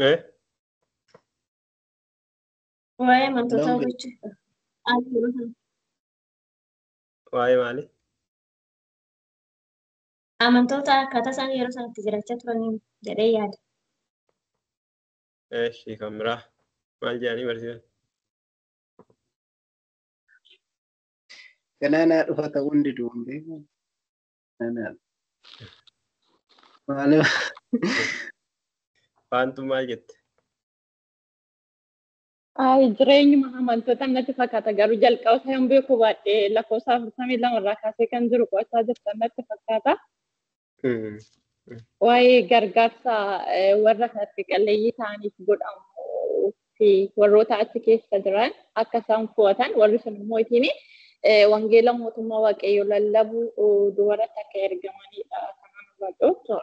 Eh? Waa'ee amantootaa hubachuu. Waa'ee maali? Amantoota akkaataa isaan yeroo sanatti jiraachaa turaniin jedhee yaada. Eeshi kan biraa maal jedhanii barsiisan? Galaanaa dhufa ta'uu hundi du'uun beeku. Maaliif? Faantu maal jette? Ay, jireenyuma amantoota natti fakkaata garuu jalqaba isaa yoon beeku baadhee lakkoofsa 42 irraa kaasee kan jiru qo'achaa jirtan natti fakkaata. Waa'ee gargaarsa warra harka qalleeyyii ta'aniif godhamu fi warroota achi keessa jiran akka isaan fo'atan warri sun immoo ittiin wangeela mootummaa waaqayyoo lallabuu dubaratti akka ergamanidha kanaan hubadhu jechuudha.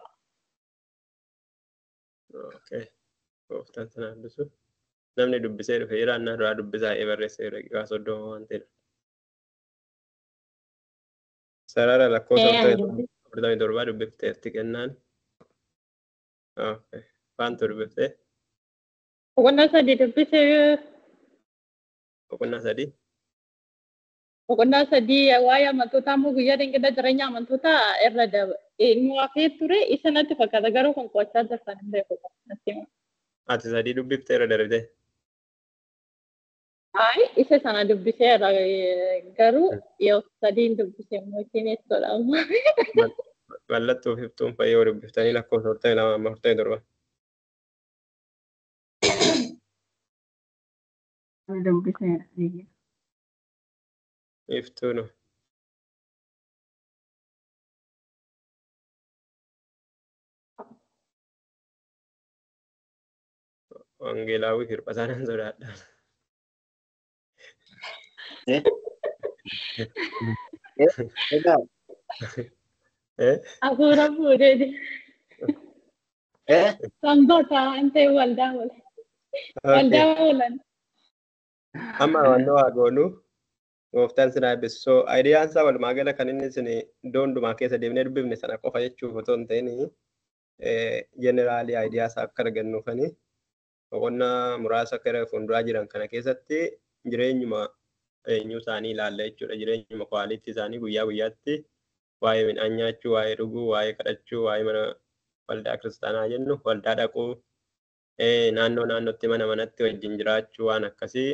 Okay. Gooftaan sana dubbisu. Namni dubbisee dhufe jira annaa duraa dubbisaa barreessee daqiiqaa 30 waan ta'eef. Sarara lakkoofsa 47 dubbifteerti kennaan. Okay. Faantu dubbiftee? Boqonnaa 3 dubbisee. Boqonnaa 3? Boqonnaa 3 waa'ee amantootaa immoo guyyaa dhangala'aa jireenya amantootaa irra nu hafee ture isa natti fakkaata garuu kun qo'achaa jirtan hin beeku. Ati 3 dubbiftee irra darbite? Ay, isa sana dubbiseera garuu yoo 3 dubbisee immoo ittiin jechuudha. Mallattoo fi iftuun fayyoo dubbiftanii lakkoofsa 42 amma 47. Dubbiseera. Iftuun. Wangeelaawwi hirphasaa nan sodaadha. Hafuura fuudhee sangoota waan ta'e waldaa oolan. Waldaa oolan. Amma wannoo haa goonu gooftaan sinaa eebbisu. So aayidiyaan isaa walumaa gala kan inni isin iddoo hundumaa keessa deemnee dubbifne sana qofa jechuuf otoo hin ta'in jeneraalii aayidiyaa isaa akka argannuufani boqonnaa muraasa gara fuulduraa jiran kana keessatti jireenyuma eenyuu isaanii ilaalla jechuudha. Jireenyuma kwaalitii isaanii guyyaa guyyaatti waa'ee midhaan nyaachuu, waa'ee dhuguu, waa'ee kadhachuu, waa'ee mana waldaa kiristaanaa jennu, waldaa dhaquu, naannoo naannootti mana manatti wajjin jiraachuu waan akkasii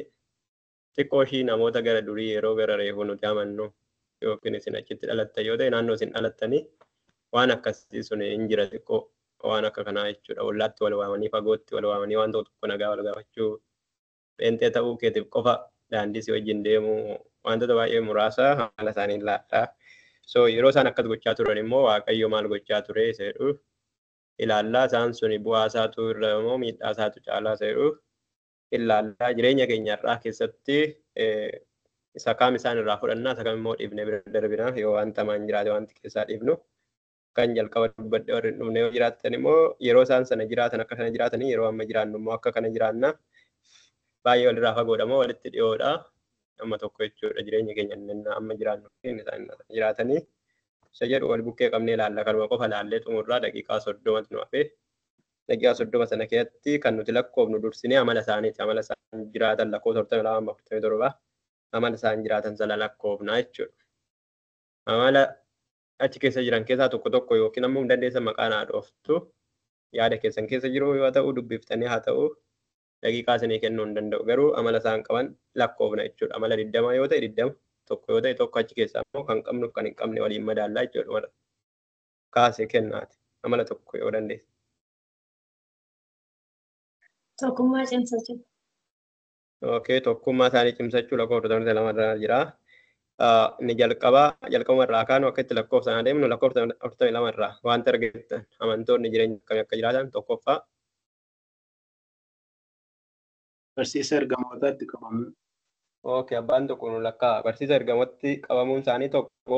xiqqoo ishii namoota gara durii yeroo gara reefuu nuti amannu yookiin isin achitti dhalattan yoo ta'e naannoo isin dhalattanii waan akkasii sun hin jira xiqqoo waan akka kanaa jechuudha. Ollaatti wal waamanii fagootti wal waamanii waan tokko tokko nagaa wal gaafachuu pheenxee ta'uu keetiif qofa daandii si wajjin deemuu wantoota baay'ee muraasa haala isaanii ilaalla. So yeroo isaan akkas gochaa turan immoo Waaqayyo maal gochaa ture isa jedhu ilaallaa. Isaan suni bu'aa isaatu irra immoo miidhaa isaatu caalaa isa jedhu ilaallaa. Jireenya keenya irraa keessatti isa kaam isaan irraa fudhannaa isa kam immoo dhiifnee bira darbina yoo wanta hamaan jiraate wanti keessaa dhiifnu kan jalqaba dubbadhe warri hin dhufne yoo jiraatan immoo yeroo isaan sana jiraatan akka kana jiraatanii yeroo amma jiraannu immoo akka kana jiraanna baay'ee walirraa fagoodha moo walitti dhiyoodha amma tokko jechuudha jireenya keenya inni amma jiraannu isaan jiraatanii isa jedhu wal bukkee qabnee ilaalla. Kanuma qofa ilaallee xumurraa daqiiqaa 30 nu hafe. Daqiiqaa 30 sana keessatti kan nuti lakkoofnu dursinee amala isaaniiti. Amala isaan jiraatan lakkoofsa 42 amma 47 amala isaan jiraatan sana lakkoofnaa jechuudha. Amala achi keessa jiran keessaa tokko tokko yookiin ammoo dandeessan maqaa naa dhooftu yaada keessan keessa jiru yoo ta'u dubbiftanii haa ta'u daqiiqaa isinii kennuu hin danda'u. Garuu amala isaan qaban lakkoofna jechuudha. Amala 20 yoo ta'e 20 tokko yoo ta'e tokko achi keessaa immoo kan qabnuuf kan hin qabne waliin madaallaa jechuudha. Kaasee kennaati. Amala tokko yoo dandeesse. Tokkummaa cimsachuu. Okay, tokkummaa isaanii cimsachuu lakkoofsa 42 irra jira. Inni jalqabaa jalqabuma irraa kaanu akka itti lakkoofsaan adeemnu lakkoofsa 42 irraa wanta argattan amantoonni jireenya akkamii akka jiraatan tokkoffaa. Barsiisa ergamootaatti qabamuu. Okay, abbaan tokko nu lakkaa barsiisa ergamootti qabamuun isaanii tokko.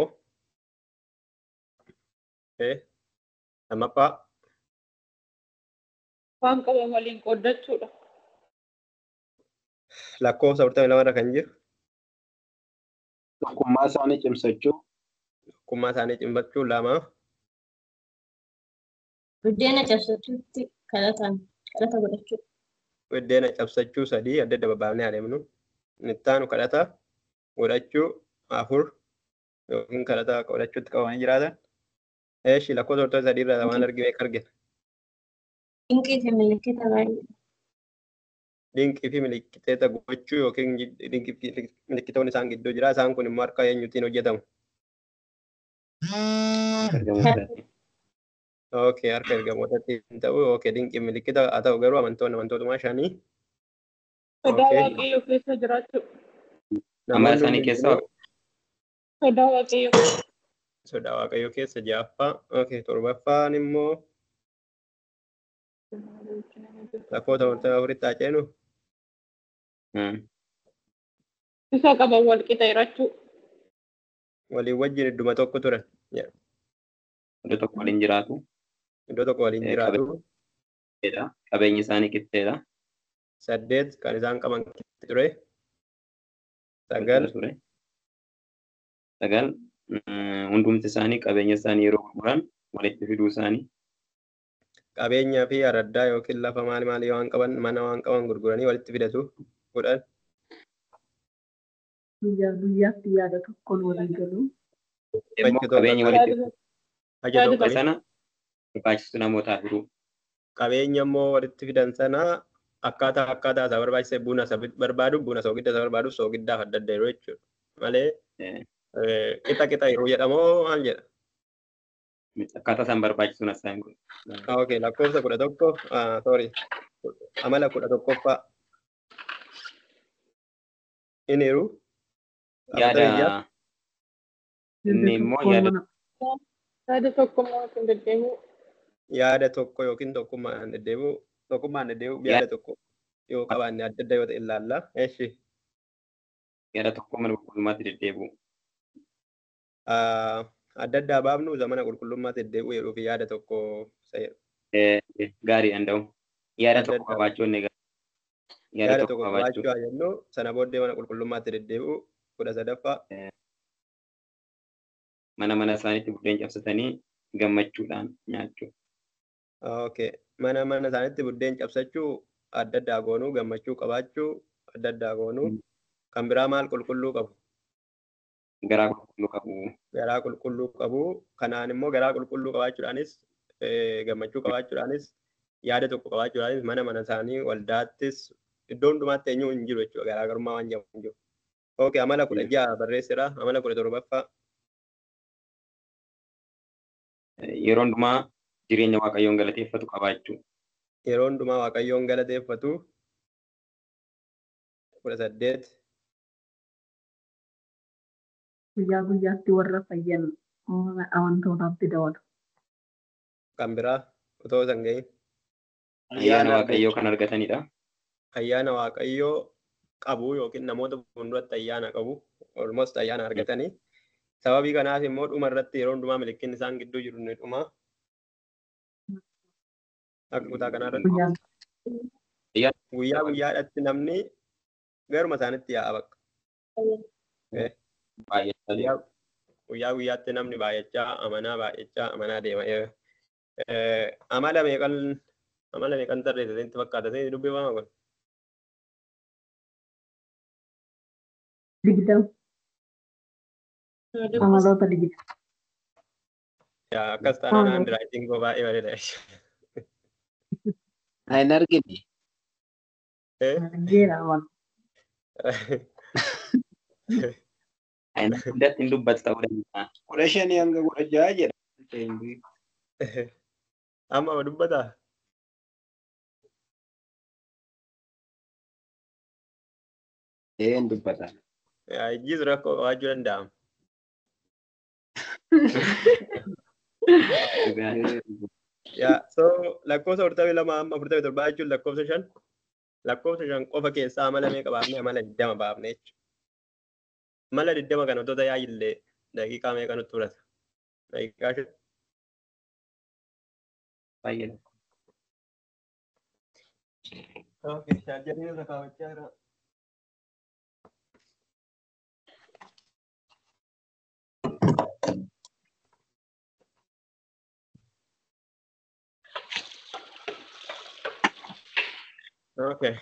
Okay. Lammaffaa. Waan qaban waliin qooddachuudha. Lakkoofsa 42 irra kan jiru. Tokkummaa isaanii cimsachuu. Tokkummaa isaanii cimsachuu lama. Buddeena cabsachuutti kadhatan Kadhata godhachuu. Buddeena cabsachuu 3 adda adda babbaafnee adeemnu. Itti aanu kadhata godhachuu 4 yookiin kadhata godhachuutti qabamanii jiraatan. Eeshi lakkoofsa 43 irraa waan argine argina. Dinqii fi milikkita baay'ee. Dinqii fi milikkitoota gochuu yookiin dinqii fi milikkitoonni isaan gidduu jira. Isaan kun immoo harka eenyutiin hojjetamu? Okay, harka ergamootaatiin ta'u. Okay, dinqii milikkita haa ta'u garuu amantoonni amantootumaa 5. Sodaa Waaqayyoo keessa jiraachuu. Amala isaanii keessa Sodaa Waaqayyoo. Sodaa Waaqayyoo keessa 6ffaa. Okay, 7ffaan immoo lakkoofsa 44tti haa ceenu. Isa qaban wal qixa hirachuu. Walii wajjin idduma tokko turan. Iddoo tokko waliin jiraatu. Iddoo tokko waliin jiraatu. Qabeenyi isaanii qixxeedha. 8 kan isaan qaban qixxe ture. 9 ture. 9 hundumti isaanii qabeenya isaanii yeroo gurguran walitti fiduu isaanii. Qabeenyaa fi araddaa yookiin lafa maali maali waan qaban mana waan qaban gurguranii walitti fidatu. 10. Guyyaa guyyaatti yaada tokkoon walii galu. Qabeenya walitti sana barbaachisu namootaaf hiruu. Qabeenya immoo walitti fidan sana akkaataa akkaataa isaa barbaachise buna isa barbaadu buna soogidda isa barbaadu soogiddaaf adda adda yeroo jechuudha. Malee qixa qixa yeroo jedhamoo maal jedha? Akkaataa isaan barbaachisuun asaan godhu. Okay, lakkoofsa 11 sorry amala 11ffaa. Inni yeroo yaada inni immoo yaada Yaada tokkummaa yookiin deddeebi'uu. Yaada tokko yookiin tokkummaan deddeebi'uu. Tokkummaan deddeebi'uu yaada tokko yoo qabaanne adda adda yoo ta'e ilaalla. Eshi. Yaada tokko mana qulqullummaatti deddeebi'uu. Adda addaa baafnu zamana qulqullummaatti deddeebi'uu jedhuu fi yaada tokko Gaarii danda'u. Yaada tokko qabaachuu inni yaada tokko qabaachuu haa jennu sana booddee mana qulqullummaatti deddeebi'uu 13ffaa. Mana mana isaaniitti buddeen cabsatanii gammachuudhaan nyaachuu. Okay. Mana mana isaaniitti buddeen cabsachuu adda addaa goonuu gammachuu qabaachuu adda addaa goonuu kan biraa maal qulqulluu qabu? Garaa qulqulluu qabu. Garaa qulqulluu qabu. Kanaan immoo garaa qulqulluu qabaachuudhaanis gammachuu qabaachuudhaanis yaada tokko qabaachuudhaanis mana mana isaanii waldaattis iddoo hundumaatti eenyu hin jiru jechuudha. Garaagarummaa waan jedhamu hin jiru. Okay, amala 16 barreessira. Amala 17ffaa. Yeroo hundumaa jireenya Waaqayyoon galateeffatu qabaachuu. Yeroo hundumaa Waaqayyoon galateeffatu. 18. Guyyaa guyyaatti warra fayyan amantootaatti dabalu. Kan biraa otoo isaan gahin. Ayyaana Waaqayyoo kan argatanidha. Ayyaana Waaqayyoo qabu yookiin namoota fuulduratti ayyaana qabu. Almost ayyaana argatanii. Sababii kanaaf immoo dhuma irratti yeroo hundumaa mallattoon isaan gidduu jiru ni dhuma. Akka kutaa kanarratti guyyaa guyyaadhaatti namni garuma isaanitti yaa'a bakka. Guyyaa guyyaatti namni baay'achaa amanaa baay'achaa amanaa deema. Amala meeqan tarreesse isinitti fakkaata? Isin dubbifama kun? 20. Amaloota 20. Yaa akkas taanaan handwriting koo baay'ee bareeda. Hin argine. Argeera amala. Hundatti hin dubbatu ta'uu danda'a. 15 hanga 16 jedha. Amma dubbataa? Een dubbata. Ijjiis rakkoo qabaachuu danda'ama. Yaa so lakkoofsa 42 amma 47 jechuun lakkoofsa 5 lakkoofsa 5 qofa keessaa amala meeqa baafne amala 20 baafne jechuudha. Amala 20 kana otoo tajaajillee daqiiqaa meeqa nutti fudhata? Daqiiqaa 5. Baay'ee. Okay, chaarjarii irra kaawwachaa jira. Okay.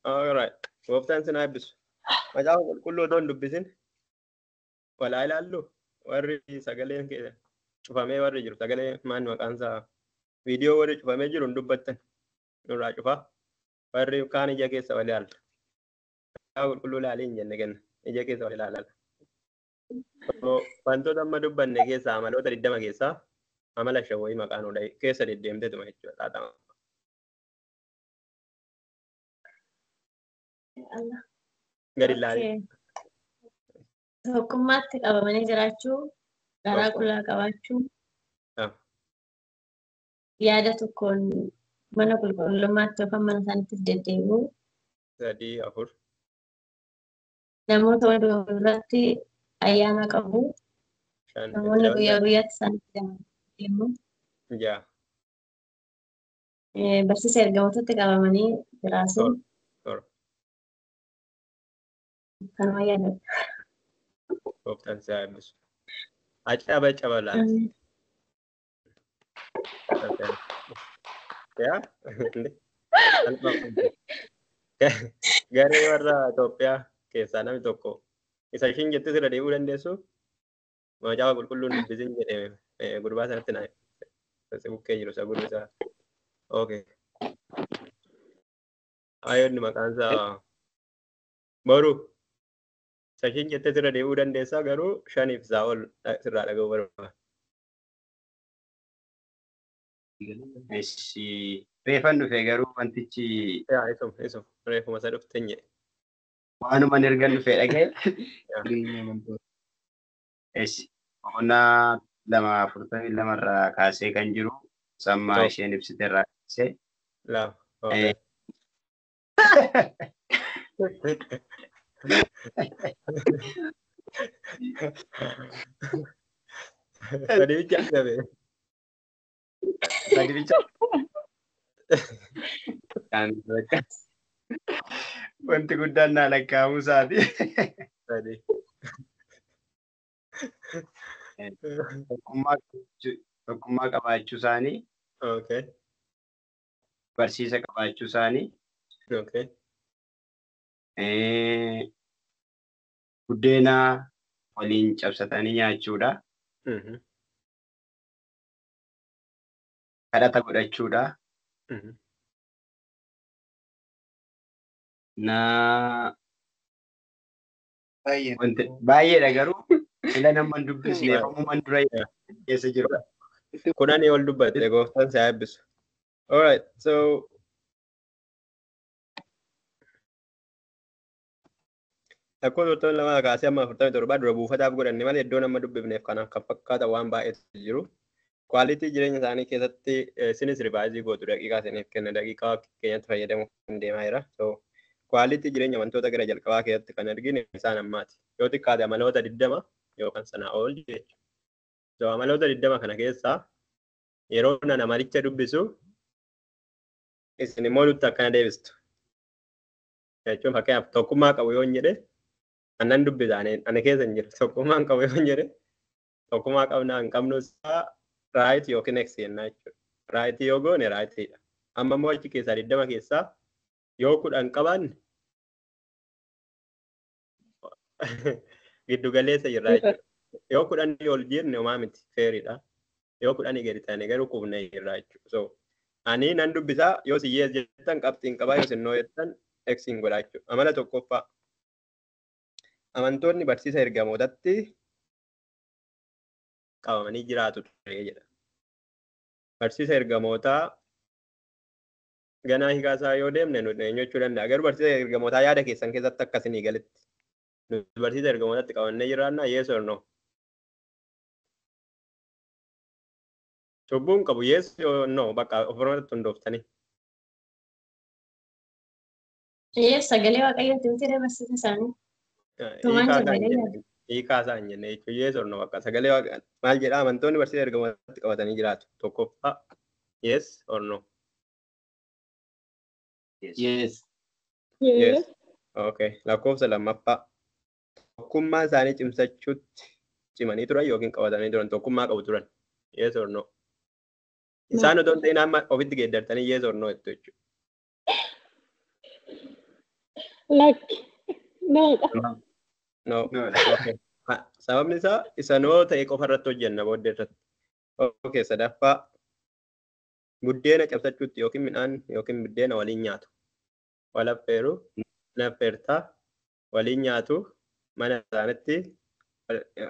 All right. Gooftaan sin haa eebbisu. Macaafa qulqulluu otoo hin dubbisin walaa ilaallu warri sagaleen cufamee warri jiru sagalee maan maqaan isaa viidiyoo warri cufamee jiru hin dubbattan nurraa cufaa warri kaan ija keessa wal ilaalla. Macaafa qulqulluu ilaalii hin jenne kenna ija keessa wal ilaala. Wantoota amma dubbanne keessaa amaloota 20 keessaa amala 5 wayii maqaan nu dhahi keessa deddeemteetuma jechuudha xaaxama. Gadi ilaali. Tokkummaatti qabamanii jiraachuu, garaa qullaa qabaachuu, yaada tokkoon mana qulqullummaatti yookaan mana isaaniitti deddeebi'uu. 3, 4. Namoota hundumaa irratti ayyaana qabu. 5. Namoonni guyyaa guyyaatti isaanitti deemu. 6. Barsiisa ergamootatti qabamanii jiraatu. 7. Kanuma yaadadha. Gooftaan si haa eebbisu. Acaba cabalaati. Yaa? Garee warra Itoophiyaa keessaa namni tokko isa ishiin jettee sirra deebi'uu dandeessu macaafa qulqulluun dubbisin jedhee gurbaa sanatti na si bukkee jiru isa gurri isaa. Okay. Ayoonni maqaan isaa Boru. Isa ishiin jettee sirra deebi'uu dandeessaa garuu 5 isaa ol sirraa dhaga'uu barbaada. Eessi reefan dhufe garuu wantichi. Yaa isuma reefuma isa dhufte hin jedhe. Waanuma ergan dhufe dhaga'e. Eessi boqonnaa 2:42 irraa kaasee kan jiru sammaa isheen ibsite irraa kaasee. 2. Sadii bicha argame. Sadii bicha. Wanti guddaan naa lakkaa'amuu isaati. Sadii. Tokkummaa qabaachuu isaanii. Okay. Barsiisa qabaachuu isaanii. Okay. Buddeena waliin cabsatanii nyaachuudha. Kadhata godhachuudha. Baay'eedha garuu ila nama hin dubbisne ammuman dura keessa jiru. 10 ol dubbatte gooftaan si haa eebbisu. All right, so lakkoofsa 42 kaasee amma 47 dura buufataaf godhanne malee iddoo nama dubbifneef kanaaf kan fakkaatan waan baay'eetu jiru. Kwaalitii jireenya isaanii keessatti isinis rivaayizii gootu daqiiqaa isiniif kenna daqiiqaa keenyatti fayyadamuuf kan deemaa jira. So kwaalitii jireenya wantoota gara jalqabaa keessatti kan argine isaan ammaati. Yoo xiqqaate amaloota 20 yookaan sanaa ol jechuudha. So amaloota 20 kana keessaa yeroo nan amalicha dubbisu isin immoo nutti akkana deebistu. Jechuun fakkeenyaaf tokkummaa qabu yoo hin jedhe annan dubbisa ani keessa hin jiru tokkummaa hin qabu yoo hin jedhe tokkummaa qabnaa hin qabnu isaa raayit yookiin eksi jennaa jechuudha. Raayitii yoo goone raayitiidha. Amma immoo achi keessaa 20 keessaa yoo 10 qabaanne giddu galeessa jirra jechuudha. Yoo 10 ol jirne homaa miti feeriidha. Yoo 10 gadi taane garuu kufnee jirra jechuudha. So ani nan dubbisaa yoo si yees jettan qabxiin qabaa yoo sin noo jettan eksiin godhaa jechuudha. Amala tokkoffaa. Amantoonni barsiisa ergamootatti qabamanii jiraatu ture jedha. Barsiisa ergamootaa ganaa hiikaasaa yoo deemne nuti eenyu jechuu danda'a. Garuu barsiisa ergamootaa yaada keessan keessatti akkasinii galitti. Nuti barsiisa ergamootatti qabannee jiraannaa yes or no? Cubbuun qabu yes or no bakka ofirratti hundooftanii. Yes, sagalee waaqayyooti miti barsiisa isaanii. Hiikaa isaa hin jenne jechuun yes or no bakka sagalee waaqayyoo maal jedhaa amantoonni barsiisa ergamootatti qabatanii jiraatu. Tokkoffaa yes or no? Yes. Yes. Okay. Lakkoofsa lammaffaa. Tokkummaa isaanii cimsachuutti cimanii turan yookiin qabatanii turan tokkummaa qabu turan. Yes or no? Isaan otoo hin ta'in amma ofitti geeddartanii yes or no jettu jechuudha. Lakki. Noodha. No. Okay. Sababni isaa isa no ta'e qofa irratti hojjenna booddee irratti. Okay, sadaffaa buddeena cabsachuutti yookiin midhaan yookiin buddeena waliin nyaatu. Wal affeeru, affeertaa, waliin nyaatu, mana isaanitti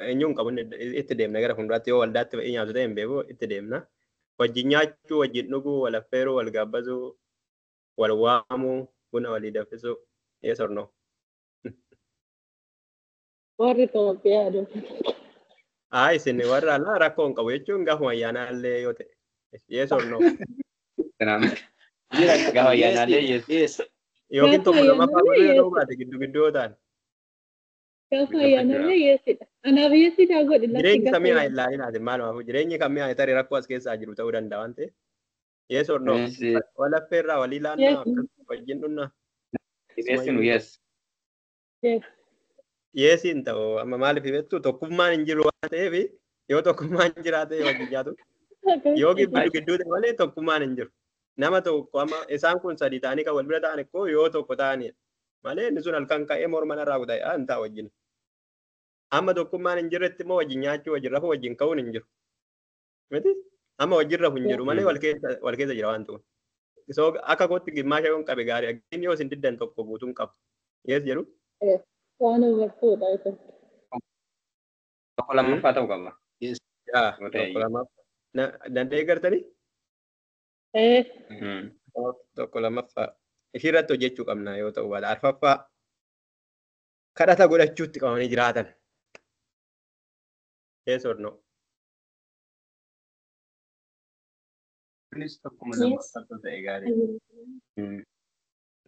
eenyuun qabu itti deemna gara fuulduraatti yoo waldaatti ba'ee nyaatu ta'e hin beeku itti deemna. Wajjin nyaachuu, wajjin dhuguu, wal affeeruu, wal gaabbasuu, wal waamuu, buna walii danfisuu. Yes or no? Warri Itoophiyaa dubbatu. Haa isin warra alaa rakkoo hin qabu jechuun gaafuma ayyaanaa illee yoo ta'e. Yes or no? Gaafa ayyaanaallee yes. Yes. Yookiin tokko Gaafa lammaffaa ayyaanaallee godhuu yoo yes. ta'u baate gidduu gidduu yoo ta'an. Gaafa ayyaanaallee yesidha. Anaaf yesidha godhi lakki Jireenyi gaafa kamii haa ayyaana. ilaalinaati maalumaafuu jireenyi kamii haa tarii rakkoo as keessaa jiru ta'uu danda'a waan ta'eef. Yes or no? Yes. Wal affeerraa walii laannaa Yes. akkas wajjin dhunnaa. Dhiyeessinu yes. Yes. Yesiin ta'u amma maaliif beektu tokkummaan hin jiru waan ta'eef yoo tokkummaan jiraate wajjin nyaatu. Yoo gidduu gidduu ta'e malee tokkummaan hin jiru. Nama tokko amma isaan kun sadii ta'anii kan wal bira ta'an ikkoo yoo tokko ta'anidha. Malee inni sun halkan ka'ee morma narraa kuta'e hin ta'a wajjin. Amma tokkummaan hin jirretti immoo wajjin nyaachuu, wajjin rafuu, wajjin ka'uun hin jiru. Miti? Amma wajjin rafu hin jiru malee wal keessa jira waan ta'uun. So akka kootti gimmaasha yoon qabe gaarii agiin yoo isin diddan tokko guutuun qabu. Yes jedhu. Waan hubattuudha isa. Tokko lammaffaa ta'uu qaba. Yes. Yaa Yoo ta'e tokko lammaffaa. Danda'ee gartanii? Eh. Tokko lammaffaa. Ishii irratti hojjechuu qabna yoo ta'u baata. Arfaffaa kadhata godhachuutti qabamanii jiraatan. Yes or no? Kunis tokkuma lammaffaa ta'e gaarii.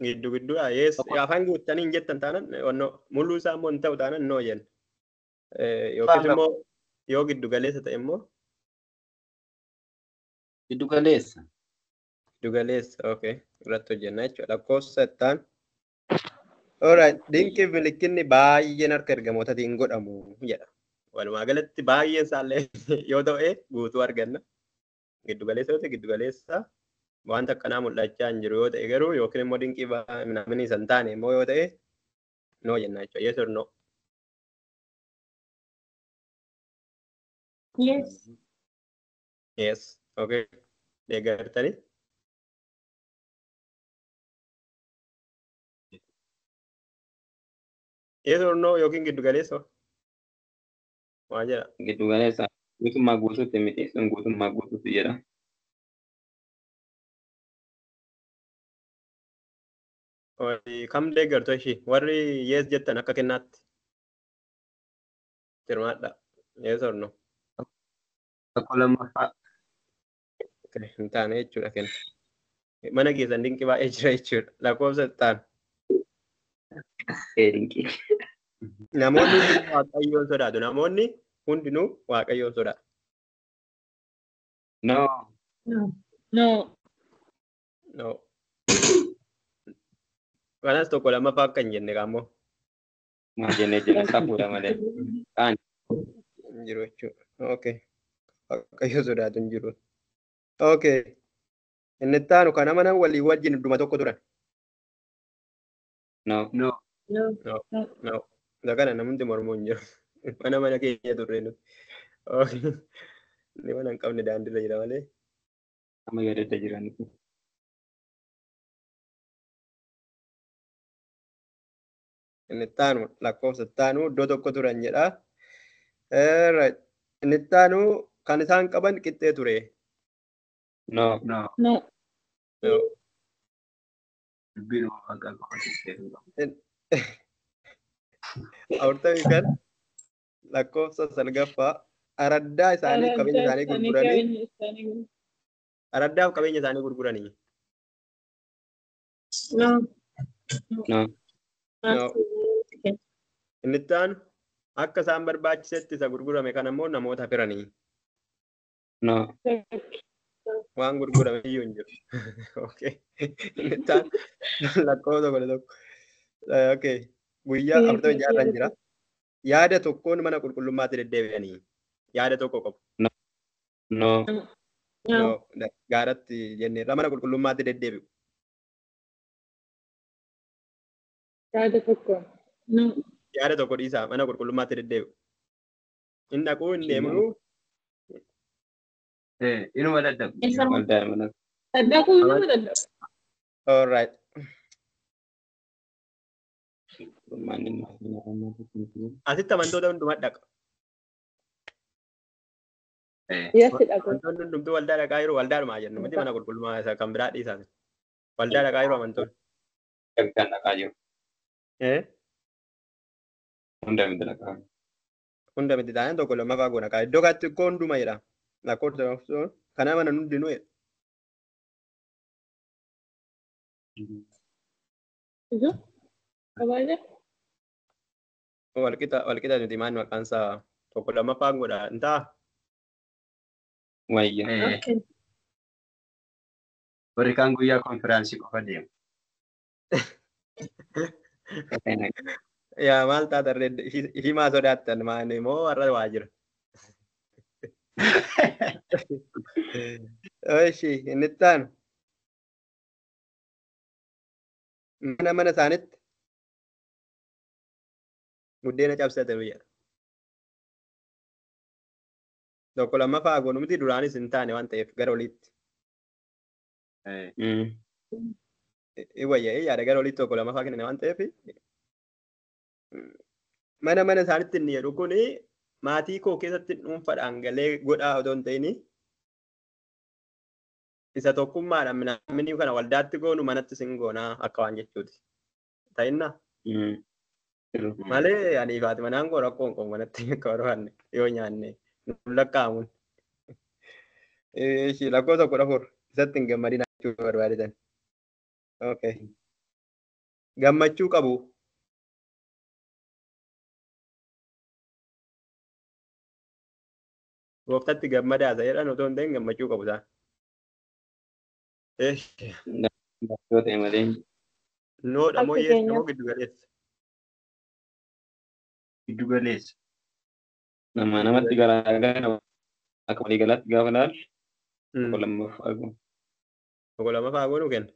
Gidduu gidduudha. Yes. Afaan guuttanii hin jettan taanan no. Mul'uu isaa immoo hin ta'u taanan no jenna. Yookiis immoo yoo giddu galeessa ta'e immoo Giddu galeessa. giddu galeessa. Okay. Irratti hojjenna jechuudha. Lakkoofsa ittaan. Alright. Dinqii fi milikinni baay'een harka ergamootaatiin godhamu jedha. Walumaa galatti baay'een isaallee yoo ta'e guutuu arganna. Giddu galeessa yoo ta'e giddu galeessa wanta akkanaa mul'achaa hin jiru yoo ta'e garuu yookiin immoo dinqii namni isa hin taane immoo yoo ta'e no jenna jechuudha. Yes or no? Yes. Yes. Okay. Deeggartanii? Yes or no yookiin giddu galeessa? Waa jedha. Giddu galeessa guutummaa guutuutti miti sun guutummaa guutuutti jedha. Kam deeggartu ishii? Warri yes jettan akka kennaatti. Hirmaadha. Yes or no? Tokko lammaffaa. Okay, hin taane jechuudha kenna. Mana keessan dinqii baay'ee jira jechuudha. Lakkoofsa ta'an. Ee dinqii. Namoonni hundinuu Waaqayyoon sodaatu. Namoonni hundinuu Waaqayyoon sodaatu. No. No. No. No. Kanas tokko lammaffaa akka hin jenne qaammoo Maal jennee jenna safuudha malee. Kaan hin jiru jechuudha. Okay. Waaqayyoon sodaatu hin jiru. Okay. Inni itti aanu kan amanan walii wajjin idduma tokko turan. no. No. No. No. No. Isa kana namni mormuu hin jiru. Mana mana keenya turre nuti. Okay. Inni mana hin qabne daandiirra jira malee. Amma yaadadda jira nuti. Inni itti aanu lakkoofsa itti aanu iddoo tokko turan jedha. Right. Inni itti aanu kan isaan qaban qixxee ture. No. No. No. No. Dubbiin waaqaa qofa qixxeetu qaba. 45 lakkoofsa salgaffaa araddaa isaanii qabeenya isaanii gurguranii araddaaf qabeenya isaanii gurguranii. No. No. No. Inni itti aanu akka isaan barbaachisetti isa gurgurame kana immoo namoota firanii. No. Waan gurgurame iyyuu hin jiru. Okay. Inni itti aanu lakkoofsa 11. Okay. Guyyaa 46 jira. Yaada tokkoon mana qulqullummaatti deddeebi'anii. Yaada tokko qabu. No. No. No, gaaratti jenneerra mana qulqullummaatti deddeebi'u. Yaada tokko. No. Yaada tokko dhiisaa mana qulqullummaatti deddeebi'u. Hin dhaquu hin deemuu. Inuma dadhabu. Waldaa mana. Dhaquu inuma dadhabu. All right. Asitti amantoota hundumaa dhaqa. Yes, dhaqu. Amantoonni hundumtuu waldaa dhaqaa jiru waldaadhumaa jennu miti mana qulqullummaa isa kan biraa dhiisaa. Waldaa dhaqaa jiru amantoonni. Kan dhaqaa jiru. Hunda miti dhaqaa. Hunda miti taanaan tokko lammaffaa goona. Iddoo kanatti koo hunduma jedha. Lakkoofsa kana mana hundinuu jedha. Ijoo? Kabaja? Walqixa miti maal maqaan isaa tokko lammaffaan godha. Hin ta'a? Wayya. Okay. Warri kaan guyyaa konfiraansii qofa deemu. Yaa maal taata ree ishii maa sodaattan maal moo warra waa jira. Ishi inni itti aanu. Mana mana isaanitti buddeena cabsate biyya. Tokko lammaffaa goonu miti duraanis hin taane waan ta'eef gara oliitti. Wayya yaada gara oliitti tokko lammaffaa kennine waan ta'eef mana mana isaanitti inni jedhu kuni maatii koo keessatti dhuunfaadhaan galee godhaa otoo hin ta'in isa tokkummaadhaan minni kana waldaatti goonu manatti sin goonaa akka waan jechuuti. Ta'inna malee ani faati manaan koo rakkoo hin qabu manatti akka barbaanne yoo nyaanne nu lakkaa'amuun. Lakkoofsa 14 isatti hin gammadin jechuu barbaadetan. Okay. Gammachuu qabu. Gooftatti gammadaa isa jedhan otoo hin ta'in gammachuu qabu isaan. Yoo ta'e malee. Noodha moo Akka yees moo keenyaatti. giddu galeessa? Giddu galeessa. Nama namatti garaagara akka waliigalaatti gaafa ilaalu tokko lammaffaa goonu. Tokko lammaffaa goonu kenna.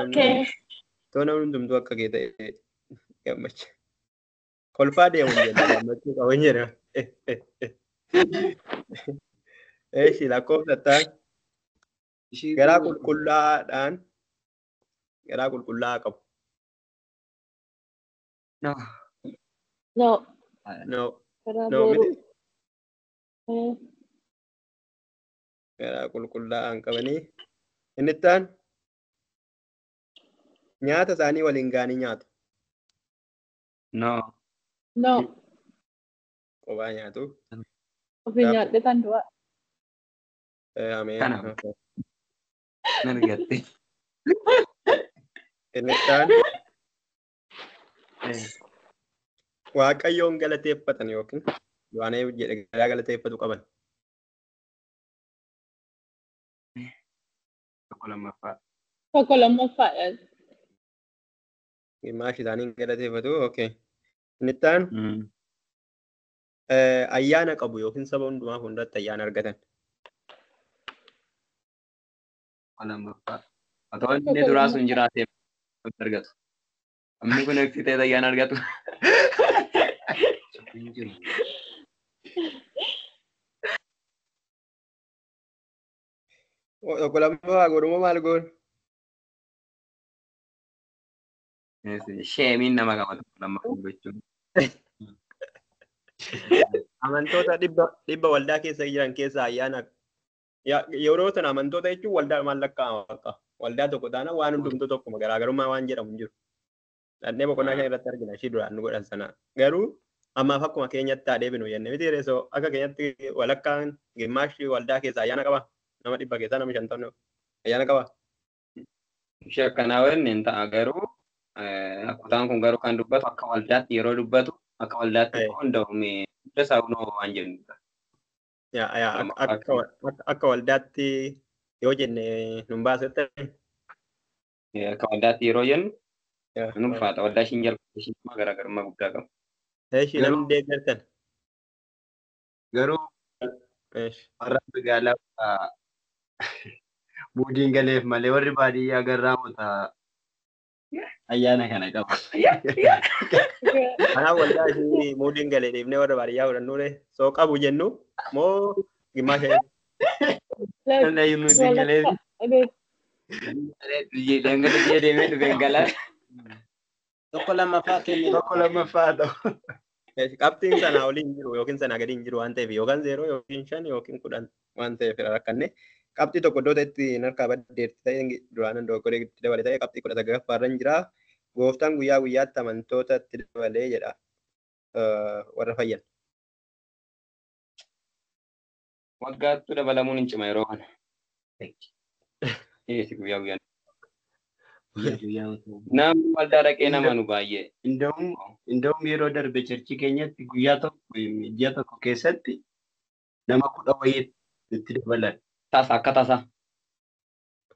Okay. Too namni hundumtuu akka kee ta'e gammacha. Kolfaa deemu jenna gammachuu qabu hin jedhama. Eeshi lakkoofsa ta'an garaa qulqullaa'aadhaan garaa qulqullaa'aa qabu. No. No. No. Karaa No booruu. miti garaa qulqullaa'aan qabanii. Inni itti aanu nyaata isaanii waliin ga'anii nyaatu. No. No. Kophaa nyaatu. Ofii nyaadhe tan du'a. Ameen. Kanaaf. Nan argatte. Inni itti aanu Waaqayyoon galateeffatan yookiin waan jedhe garaa galateeffatu qaban. Tokko lammaffaa. Tokko lammaffaadha. Gimaashi isaanii galateeffatu. Okay. Inni itti aanu ayyaana qabu yookiin saba hundumaa fuulduratti ayyaana argatan. Tokko lammaffaa. Otoo inni duraa sun jiraatee argatu. Namni kun eegsi ta'e ayyaana argatu. Hin jiru. Tokko lammaffaa godhumoo maal goon? Sheemiin nama qaba tokko lammaffaa gochuun. Amantoota dhibba waldaa keessa jiran keessa ayyaana yeroo sana amantoota jechuun waldaa maal lakkaa'ama bakka waldaa tokko taana waan hundumtuu tokkuma garaagarummaa waan jedhamu hin jiru. Dhannee boqonnaa kan irratti argina ishii duraan nu godhan sana. Garuu ammaaf akkuma keenyatti haa deebinu jenne miti reessoo akka keenyatti walakkaan gimaashi waldaa keessa ayyaana qaba. Nama 100 keessaa nama 50 ayyaana qaba. Ishee akkanaa waliin hin ta'a garuu kutaan kun garuu kan dubbatu akka waldaatti yeroo dubbatu akka waldaatti hundaa'ume hunda isaa hunoo waan jennudha. Yaa akka waldaatti yoo jenne nun baasette. Akka waldaatti yeroo jennu nun ulfaata. Waldaa ishiin jalqaba ishiin garaagarummaa guddaa qabu. Eeshi namni deeggartan. Garuu Warra magaalaa muudiin galeef malee warri baadiyyaa garraamota ayyaana kana qabu. Kanaaf waldaa ishii muudiin galee dhiifnee warra baadiyyaa fudhannuure soo qabu jennu moo gimmaasha Muudiin galeef. Dhangala'ee deemee dhufeen galaa. Tokko lammaffaa kennu. Tokko lammaffaa ta'u. Qabxiin sanaa olii hin jiru yookiin sanaa gadi hin jiru waan ta'eef yookaan 0 yookiin 5 yookiin 10 waan ta'eef rakkanne qabxii tokko iddoo ta'etti harkaa baddeerti ta'e duraan dogoggoree itti dabale ta'e qabxii 19 irra hin jira. Gooftaan guyyaa guyyaatti amantoota itti dabalee jedha warra fayyan. Waggaattuu dabalamuun hin cima yeroo kana. Eessi guyyaa guyyaan. Namni waldaa dhaqee nama nu baay'ee. Inda'uun yeroo darbe churchii keenyatti guyyaa tokko ji'a tokko keessatti nama 10 wayii itti dabalan. Tasa akka tasa.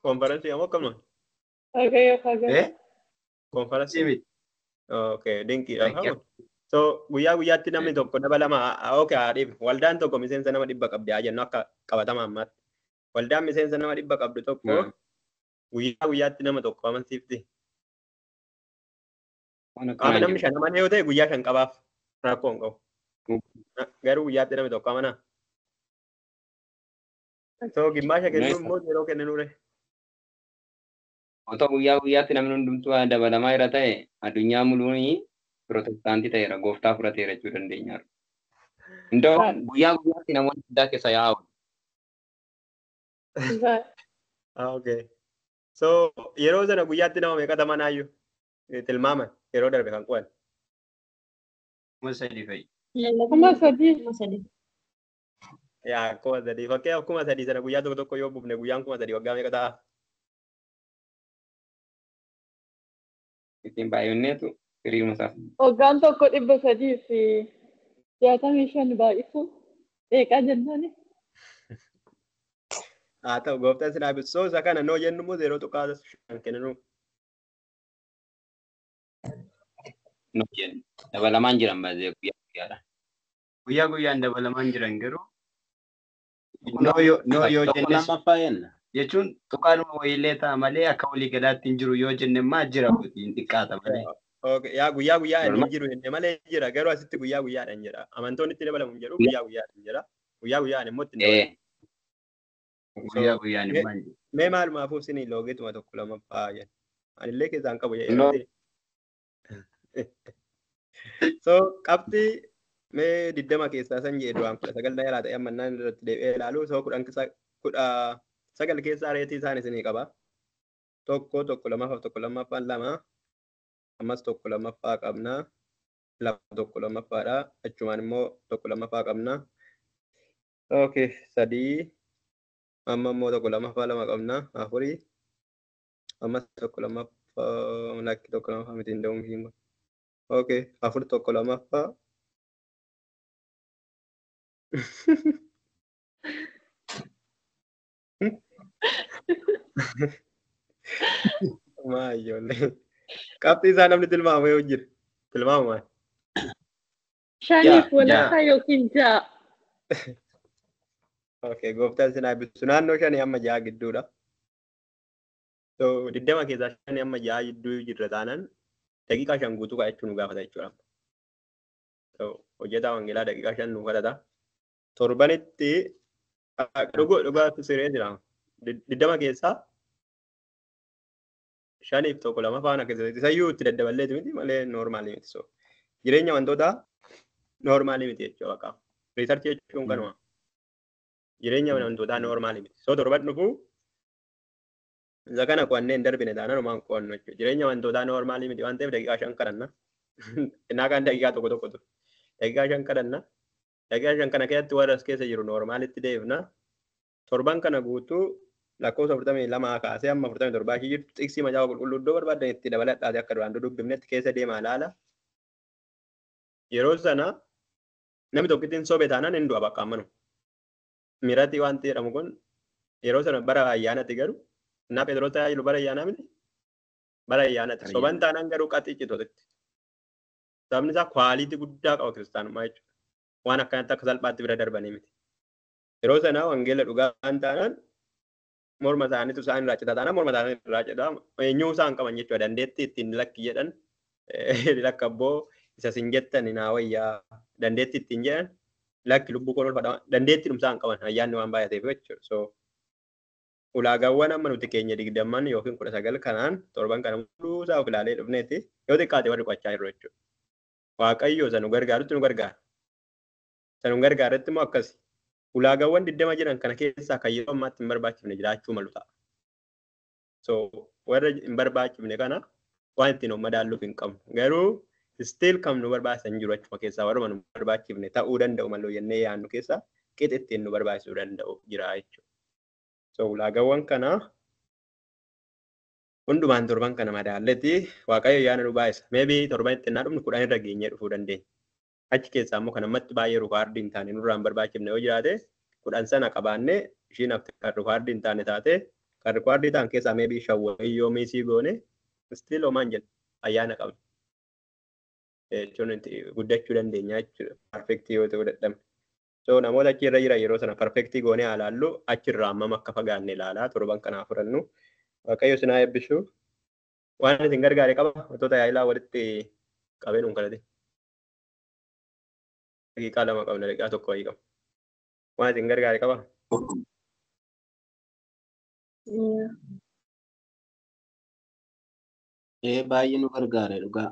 Konferensii ammoo akkamuma? Konferensii miti. Okay, dinqiidha. So guyyaa guyyaatti namni tokko dabalama. Okay, haa dhiibu. Waldaan tokko miseensa nama 100 qabdi haa jennu akka qabatama ammaatti. Waldaan miseensa nama 100 qabdu tokko guyyaa guyyaatti nama tokko amansiifti. Qaama namni 5 amanee yoo ta'e guyyaa 5 qabaaf rakkoo hin qabu. Garuu guyyaatti namni tokko amanaa. So gimmaasha kennuu immoo yeroo kenninuure. Otoo guyyaa guyyaatti namni hundumtuu dabalamaa irra ta'e addunyaa muluun pirootestaantii ta'eera gooftaa fudhateera jechuu dandeenya. Indoo guyyaa guyyaatti namoonni waldaa keessa yaa'u. Okay. So yeroo sana guyyaatti nama meeqa amanaayyuu tilmaaman yeroo darbe kan qu'an. 3,000 fa'i. 3,000. Yaa 3,000 fakkeenyaaf 3,000 sana guyyaa tokko tokko yoo buufne guyyaan 3,000 waggaa meeqa ta'a? Ittiin baay'inneetu hiriiruma isaa. Waggaan tokko 365 baay'isu meeqa jennaani? Haa ta'u gooftaan sinaa ibsu isa kana noo jennu immoo 0.5 kenninu. Noo jennu dabalamaan jiran baay'ee guyyaa guyyaadha. Guyyaa guyyaan dabalamaan jiran garuu noo yoo jennes jechuun tuqaanuma wayiillee ta'a malee akka walii galaatti hin jiru yoo jenne immoo jira hin xiqqaata malee. Yaa guyyaa guyyaadhaan hin jiru jenne malee jira garuu asitti guyyaa guyyaadhaan jedha. Amantoonni itti dabalamu hin jedhu guyyaa guyyaadhaan jedha. Guyyaa guyyaan immoo itti dabalamu. Guyyaa guyyaan immoo hin jiru. Mee maalumaafuu isin loogeetuma tokko lammaffaa jenna. Anillee keessaan qabu jedhee. So qabxii mee 20 keessaa san jedhe duraan 19 dheeraa ta'e ammannaan irratti deebi'ee ilaalu so 19 keessaa reetii isaan isinii qaba. Tokko tokko lammaffaa tokko lammaffaan 2 ammas tokko lammaffaa qabna 2 tokko lammaffaadha achumaan immoo tokko lammaffaa qabna. Okay 3 amma immoo tokko lammaffaa 2 qabna 4 ammas tokko lammaffaa lakki tokko lammaffaa miti hin da'uun ishiin kun. Okay 4 tokko lammaffaa. Maa ijoollee. Qabxii isaa namni tilmaama yoo jira. Tilmaama maal? 5.5 yookiin 6. Okay, gooftaan sinaa eebbisu. Naannoo 5 amma 6 gidduudha. So 20 keessaa 5 amma 6 gidduu jirra taanaan daqiiqaa 5 guutuu kaa'achuu nu gaafata jechuudha. So hojjetaa wangeelaa daqiiqaa 5 nu kadhata. Torbanitti dhugaatu siree jira. 20 keessaa 5 fi 1 2 faana keessatti isayyuu itti daddaballeetu miti malee noormaalii miti. So jireenya wantoota noormaalii miti jechuudha bakka. Riisarchii jechuun kanuma. Jireenya wantootaa noormaalii miti. So torban dhufuu isa kana qo'annee hin darbine taanaan homaan qo'annu jechuudha. Jireenya wantootaa noormaalii miti waan ta'eef daqiiqaa 5 kadhanna. Innaa kaan daqiiqaa tokko tokko ture. Daqiiqaa 5 kadhanna. Daqiiqaa 5 kana keessatti warra as keessa jiru noormaalitti deebina. Torban kana guutuu lakkoofsa 42 kaasee amma 47 ishii jirtu xiqsii macaafa qulqulluu iddoo barbaadan itti dabaladhaate akka duraan dubbifnetti keessa deemaa ilaala. Yeroo sana namni tokko ittiin sobe taanaan hin du'a bakka ammanu. Miratii wanti jedhamu kun yeroo sana bara ayyaanatti garuu innaa Phexros tajaajilu bara ayyaanaa miti. Bara ayyaanatti soban taanaan garuu qaxii citotitti. Sababni isaa kwaalitii guddaa qaba kiristaanummaa jechuudha. Waan akkanatti akka salphaatti bira darbanii miti. Yeroo sana wangeela dhugaan taanaan morma isaaniitu isaan irraa cita taanaan morma isaanii irraa cita eenyuu isaan qaban jechuudha dandeettii ittiin lakki jedhan lakka abboo isa sin jettan naa wayyaa dandeettii ittiin jedhan lakki lubbuu koo oolfadha dandeettii dhumsaa hin qaban ayyaanni waan baay'ateef jechuudha. So ulaagaawwan amma nuti keenya 20 yookiin 19 kanaan torban kana hunduusaa of ilaalee dhufneeti yoo xiqqaate warri qo'achaa jirru jechuudha. Waaqayyo isa nu gargaarutti nu gargaara. Isa nu gargaaretti immoo akkasi. Ulaagaawwan 20 jiran kana keessaa kan yeroo ammaatti hin barbaachifne jiraachuu malu ta'a. So warra hin barbaachifne kana waan ittiin of madaalluuf hin qabnu. Garuu still kan nu barbaachisan jiru achuma keessaa warra nu barbaachifne ta'uu danda'u maloo jennee yaadnu keessaa qixa ittiin nu barbaachisuu danda'u jira jechuudha. So ulaagaawwan kana hundumaan torban kana madaalletti Waaqayyo yaada nu baay'isa. Maybe torban itti naa dhufnu 10 irra geenyee dhufuu dandeenya. Achi keessaa immoo kan ammatti baay'ee rukaardii hin taane nurraa hin barbaachifne yoo jiraate 10 sana qabaannee ishiin hafte kan rukaardii hin taane taate kan rukaardii ta'an keessaa maybe 5 wayii yoo miisii goone still homaan jenna ayyaana qabna. Jechuun guddachuu dandeenya jechuudha. Perfektii yoo ta'uu dadhabne. So namoota achi irra jiran yeroo sana perfektii goonee haa ilaallu achirraa hammam akka fagaanne ilaalaa torban kanaa fudhannu. Waaqayyo isin haa eebbisu. Waan isin gargaare qaba wantoota yaa'ilaa walitti qabee nuun kadhate. Daqiiqaa 2 qabna daqiiqaa 1 wayii qabna. Waan isin gargaare qaba. Baay'ee nu gargaare dhugaa.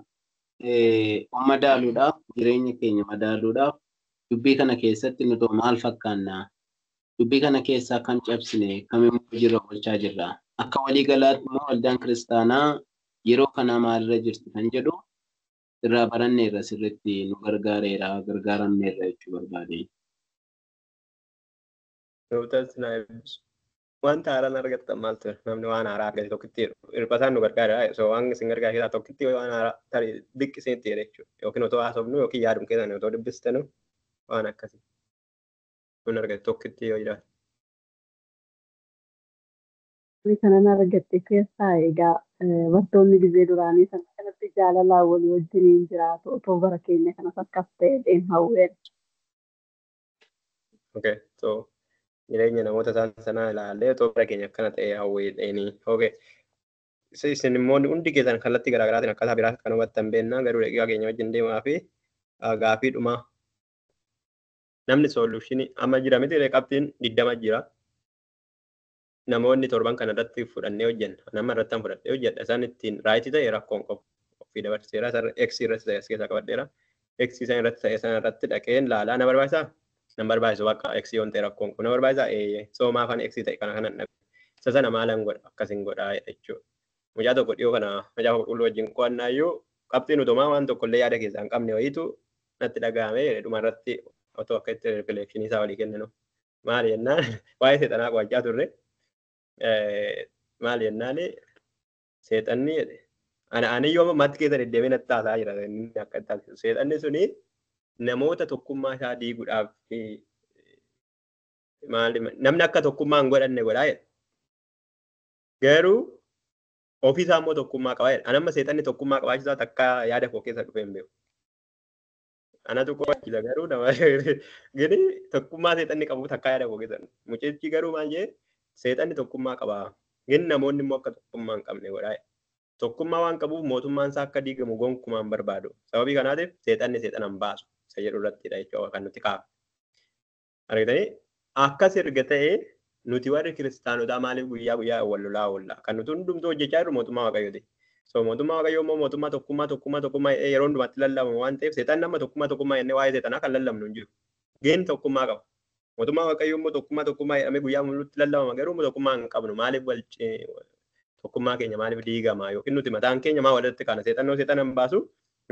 Of madaaluudhaaf jireenya keenya madaaluudhaaf dubbii kana keessatti nuti maal fakkaannaa? Dubbii kana keessaa kam cabsine kam immoo jirra oolchaa jirra? Akka walii galaatti immoo waldaan kiristaanaa yeroo kanaa maalirra jirti kan jedhu irraa baranneerra sirriitti nu gargaareera gargaaramneerra jechuu barbaade. Wanta haaraan argattan maal ture? Namni waan haaraa argate tokkitti hirphataan nu gargaara. So waan isin gargaare keessaa tokkitti waan haaraa tarii diqqisiitti jedhe jechuudha. Yookiin otoo haasofnu yookiin yaadum keessan otoo dubbistanu waan akkasii. Kun argate tokkitti yoo jiraate. Kanan argatte keessaa egaa bartoonni gizee duraanii sana kanatti jaalalaan walii wajjiniin jiraatu otoo bara keenya kanas akkas ta'e hawween. Okay, so jireenya namoota isaan sanaa ilaallee otoo bara keenya akkana ta'e hawweedheeni. Okay. Isin immoo hundi keessan kallattii garaagaraatiin akkaataa biraa kan hubattan beennaa garuu daqiiqaa keenya wajjin deemaa fi gaafii dhumaa. Namni soluushinii amma jira miti qabxiin 20 jira. Namoonni torban kana irratti fudhannee hojjenna. Nama irratti fudhadhee hojjedha. Isaan ittiin raayitii ta'e rakkoon qabu. Ofii dabarseera. Isaan X irratti ta'e as keessaa qabadheera. X isaan irratti ta'e sana irratti dhaqeen laalaa na barbaachisaa? Na barbaachisu bakka X yoon ta'e rakkoon qabu. Na barbaachisaa? Eeyyee. So maafan X ta'e kana kanan dhabe. Isa sana maalan godha? Akkasin godhaa jechuudha. Mucaa tokko dhiyoo kana macaafa qulqulluu wajjin qo'annaa iyyuu qabxiin utumaa waan tokkollee yaada keessaa hin qabne wayiitu natti dhaga'ame dhuma irratti otoo akka itti rifleekshinii isaa walii kenninu. Maali jennaan waa'ee seexanaa qo'achaa turre. Maal jennaan seexanni ani yoo ammatti keessa deddeebiin natti haasaa jira inni akka taasisu. Seexanni suni namoota tokkummaa isaa diiguudhaaf maali namni akka tokkummaa hin godhanne godhaa jedha. Garuu ofiisaa immoo tokkummaa qabaa jedha. Ani amma seexanni tokkummaa qabaachuusaa takka yaada koo keessa dhufee hin beeku. Anatu qo'achiisa garuu nama gini tokkummaa seexanni qabu takka yaada koo keessa. Mucichi garuu maal jee seexanni tokkummaa qaba. Gin namoonni immoo akka tokkummaa hin qabne godhaa. Tokkummaa waan qabuuf mootummaan isaa akka diigamu gonkumaa hin barbaadu. Sababii kanaatiif seexanni seexana hin baasu. Isa jedhu irrattidha jechuudha kan nuti kaafne. Argitanii akkas erga ta'ee nuti warri kiristaanotaa maaliif guyyaa guyyaa wal lolaa oolla? Kan nuti hundumtuu hojjechaa jirru mootummaa Waaqayyooti. So mootummaa Waaqayyoo immoo mootummaa tokkummaa tokkummaa tokkummaa yeroo hundumaatti lallabamu waan ta'eef seexanni amma tokkummaa tokkummaa jennee waa'ee seexanaa kan lallabnu hin jiru. Geen tokkummaa qaba. Mootummaa Waaqayyoo immoo tokkummaa tokkummaa jedhamee guyyaa mul'utti lallabama garuu tokkummaa hin qabnu. Maaliif wal tokkummaa keenya maaliif diigama yookiin nuti mataan keenya maa walirratti kaana seexannoo seexana hin baasu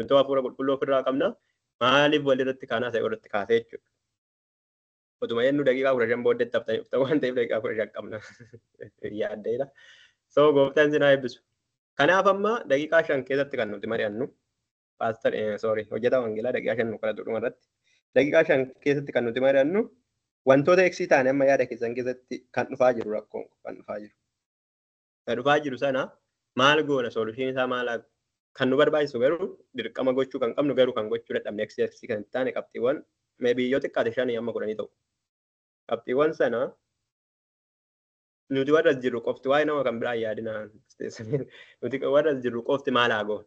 nuti hafuura qulqulluu ofirraa qabna maaliif walirratti kaanaa isa irratti kaasee jechuudha. Otuma jennu daqiiqaa 15 booddeetti haftanii dhuftan waan ta'eef daqiiqaa 15 qabna yaaddeera. So gooftaan isin haa eebbisu. Kanaaf amma daqiiqaa 5 keessatti kan nuti mari'annu paastar sorry hojjetaa wangeelaa daqiiqaa 5 nu kadhatu dhuma irratti daqiiqaa 5 keessatti kan nuti mari'annu wantoota eksii ta'an amma yaada keessan keessatti kan dhufaa jiru rakkoon kan dhufaa jiru. Kan dhufaa jiru sana maal goona soluushinii isaa maal kan nu barbaachisu garuu dirqama gochuu kan qabnu garuu kan gochuu dadhabne eksii kan taane qabxiiwwan maybe yoo xiqqaate 5 amma 10 ta'u. Qabxiiwwan sana nuti warra as jirru qofti waa'ee nama kan biraa yaadina. Nuti warra as jirru qofti maal haa goonu?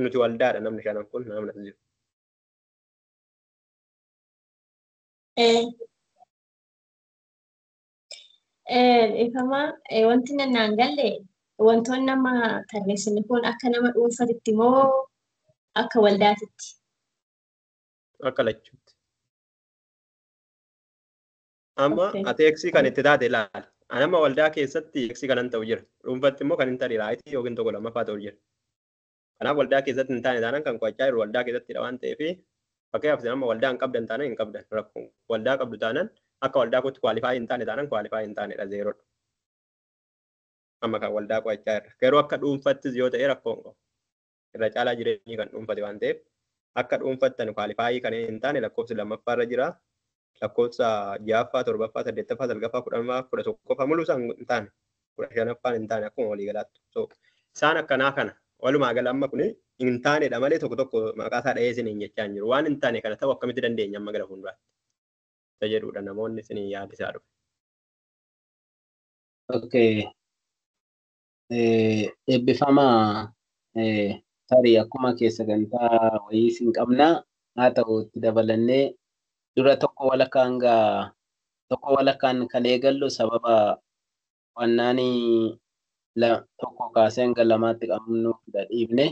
Nuti waldaadha namni shanan kun namni as jiru. Ifama wanti naan galle wantoonni nama tarreessine kun akka nama dhuunfatitti moo akka waldaatitti? Akka lachuutti. Amma ati eegsii kan itti taate ilaali. Ani amma waldaa keessatti eegsii kanan ta'u jira. Dhuunfatti immoo kan hin taane raayitii yookiin tokko lammaffaa ta'u jira. Kanaaf waldaa keessatti hin taane taanaan kan qo'achaa jiru waldaa keessattidha waan ta'eef fakkeenyaaf isin amma waldaa hin qabdan taanaan hin qabdan rakkoo waldaa qabdu taanaan akka waldaa kootti kwaalifaa hin taane taanaan kwaalifaa hin taanedha zeeroodha. Amma kan waldaa qo'achaa jirra. Garuu akka dhuunfattis yoo ta'e rakkoo hin qabu. Irra caalaa jireenyi kan dhuunfate waan ta'eef akka dhuunfattan kwaalifaayii kan hin taane lakkoofsi lammaffaarra jira. Lakkoofsa ja'affaa, torbaffaa, saddeettaffaa, salgaffaa, kudhanffaa, 11ffaa muluu isaan hin taane 15ffaan hin taane akkuma waliigalaatti. So isaan akkanaa kana walumaa gala amma kuni hin taanedha malee tokko tokko maqaa isaa dhahee isiniin jechaa hin jiru. Waan hin taane kana ta'u akkamitti dandeenya amma gara fuulduraatti? Isa jedhudha namoonni isinii yaadisaa dhufe. Okay. Eebbifamaa tarii akkuma keessa sagantaa wayii isin qabnaa haa ta'u itti dabalannee dura tokko walakkaan tokko walakkaan kan eegallu sababa wannaanii tokko kaasee hanga lamaatti qabnu dhiifne.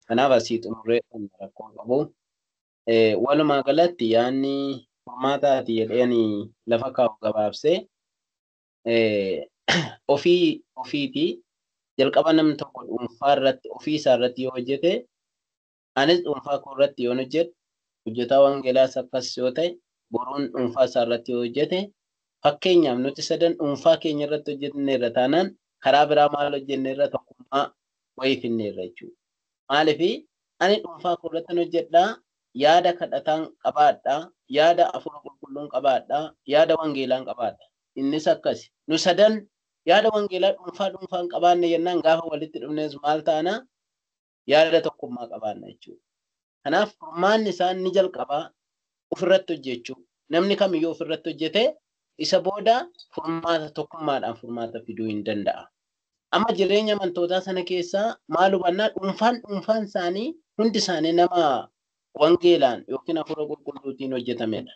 Kanaaf asii xumurree kan rakkoo qabu. Walumaa galatti yaadni furmaataati jedheen lafa kaa'u gabaabsee ofii ofiitii jalqaba namni tokko dhuunfaa irratti ofii isaa irratti yoo hojjete anis dhuunfaa koo irratti yoon hojjedhu hojjetaa wangeelaas akkas yoo ta'e boruun dhuunfaa isaa irratti yoo hojjete fakkeenyaaf nuti sadan dhuunfaa keenya irratti hojjenneerra taanaan karaa biraa maal hojjenneerra tokkummaa wayii finneerra jechuudha. Maaliif ani dhuunfaa koo irratti hojjedhaa yaada kadhataan qabaadhaa yaada afuura qulqulluun qabaadhaa yaada wangeelaan qabaadha. Innis akkasi nu sadan yaada wangeelaa dhuunfaa dhuunfaan qabaanne jennaan gaafa walitti dhufnes maal taana yaada tokkummaa qabaanna jechuudha. Kanaaf furmaanni isaa inni jalqabaa ofirratti hojjechuu namni kamiyyuu ofirratti hojjetee isa booda furmaata tokkummaadhaan furmaata fiduu hin danda'a. Amma jireenya amantootaa sana keessaa maal hubannaa dhuunfaan dhuunfaan isaanii hundi isaanii nama wangeelaan yookiin hafuura qulqulluutiin hojjetamedha.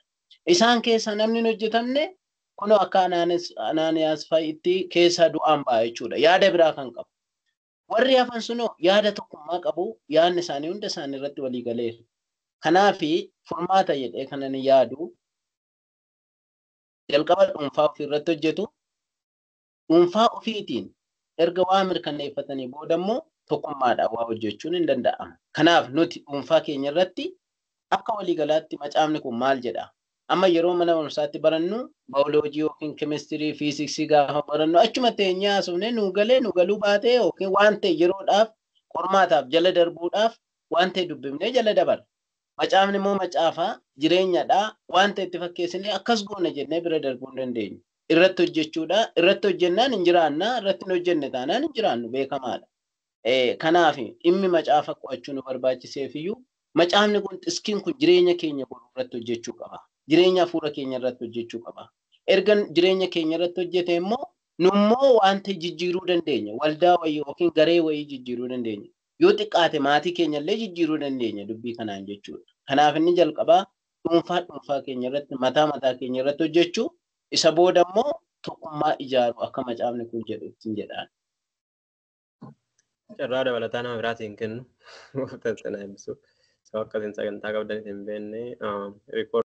Isaan keessaa namni hin hojjetamne kunoo akka Anaaniyaas fa'itti keessaa du'aan ba'a jechuudha. Yaada biraa kan qabu. Warri hafan sunoo yaada tokkummaa qabu yaadni isaanii hunda isaanii irratti walii galeera. Kanaafi furmaata jedhee kan ani yaadu jalqaba dhuunfaa ofii irratti hojjetu dhuunfaa ofiitiin erga waa mirkaneeffatanii booda immoo tokkummaadhaan waa hojjechuun hin danda'ama. Kanaaf nuti dhuunfaa keenya irratti akka waliigalaatti macaafni kun maal jedha? Amma yeroo mana barumsaatti barannu baayoloojii yookiin keemistirii, fiiziksii gaafa barannu achuma teenyee haasofnee nu galee nu galuu baatee yookiin waan ta'e yeroodhaaf qormaataaf jala darbuudhaaf waan ta'e dubbifnee jala dabarra. Macaafni immoo macaafaa jireenyadhaa waan ta'e itti fakkeessinee akkas goona jennee bira darbuu hin dandeenyu. Irratti hojjechuudha. Irratti hojjennaan hin jiraannaa. Irratti hin hojjenne taanaan hin jiraannu beekamaadha. Kanaaf dhimmi macaafa qo'achuu nu barbaachiseefiyyuu macaafni kun xiskiin kun jireenya keenya boruu irratti hojjechuu qaba. Jireenya hafuura keenya irratti hojjechuu qaba. Erga jireenya keenya irratti hojjete immoo nummoo wanta jijjiiruu dandeenya. Waldaa wayii yookiin garee wayii jijjiiruu dandeenya. Yoo xiqqaate maatii keenya illee jijjiiruu dandeenya dubbii kanaan jechuudha. Kanaaf inni jalqabaa dhuunfaa dhuunfaa keenya irratti mataa mataa keenya irratti hojjechuu isa booda immoo tokkummaa ijaaru akka macaafni kun jedhu ittiin jedhaan. Carraa dabalataa nama biraatiin kennu. Gooftaan sana eebbisu. Sababa akkasiin sagantaa qabdan hin beekne.